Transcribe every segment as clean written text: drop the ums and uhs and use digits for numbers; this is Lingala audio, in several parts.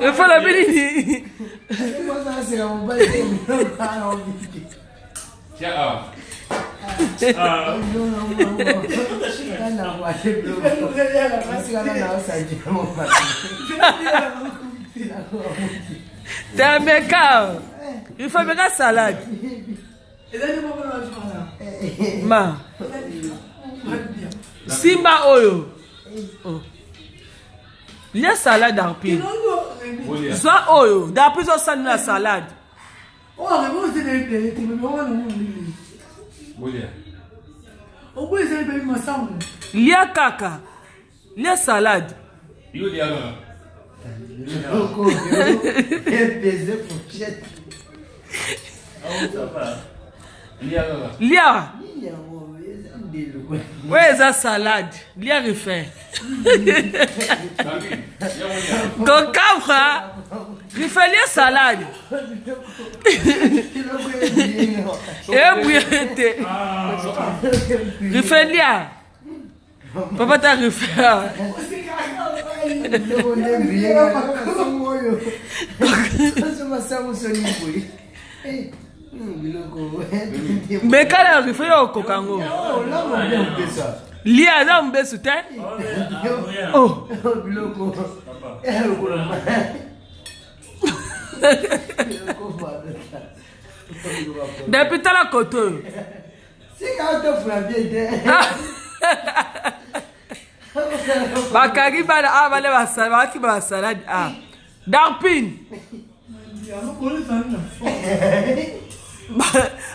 Efala bi nini? Temeka. Il faut meka salade. Ma. Simba oyo. Oh. Lia salade Arpi. Zwa oyo. Darpi zo sali na salade. Lia kaka. Lia salade. Lia. Oyo eza salade. Lia rifin. Kokamwa. Rifin lia salade. Ebuye te. Rifin lia. Papa ta rifin. Meka na rifin yo okoka yango. Lia aza mobesu te. Oh. Depuis tala koto oyo. Bakangi bana awa bale bakima basalade a darpin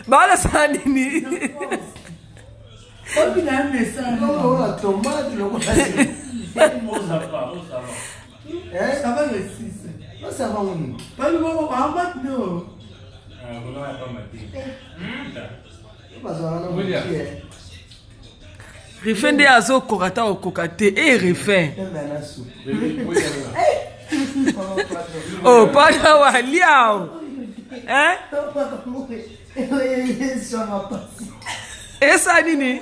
balasala nini? Rifin nde azokoka ta okoka te e rifin. Oh, pada walia o. Hein? Esa nini?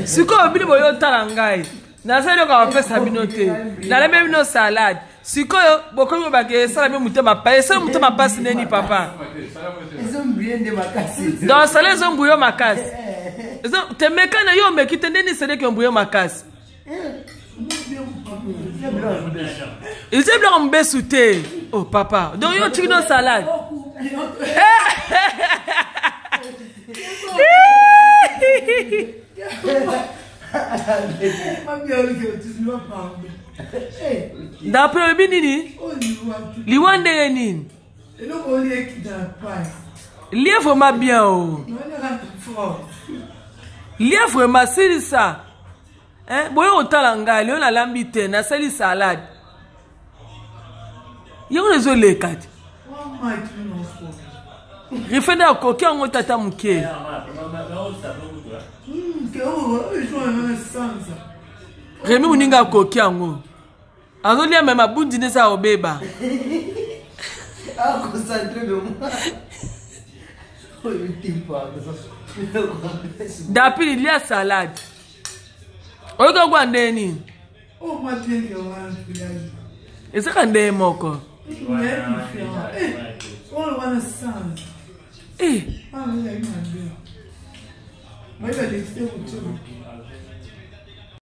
Sikoyo bino boyo otala ngai. Naza eloko bapesa bino te. Nalembi bino salade. Sikoyo bokomi kobake esala bino motema pasi. Esala motema pasi neni papa. Donc salade ezombuyo makasi. Te meka na yo omeki te ndeni esaleki ombuyo makasi. Eza biloko mobesu te. Oh papa. Donc yo otiki no salade. D'après olobi nini? Liwa ndenge nini? Lie vraiment bien o. Lie vraiment silisa. Hein? Boye otala ngai lelo nalambi te nasali salade. Yango ezoleka te. Rife nde akoki yango tata moke. Remi moninga akoki yango. Azolia me mabundi nde eza kobeba. Dapili lia salade. Oyoka kwa ndenge nini? Ezaka ndenge moko. Eh.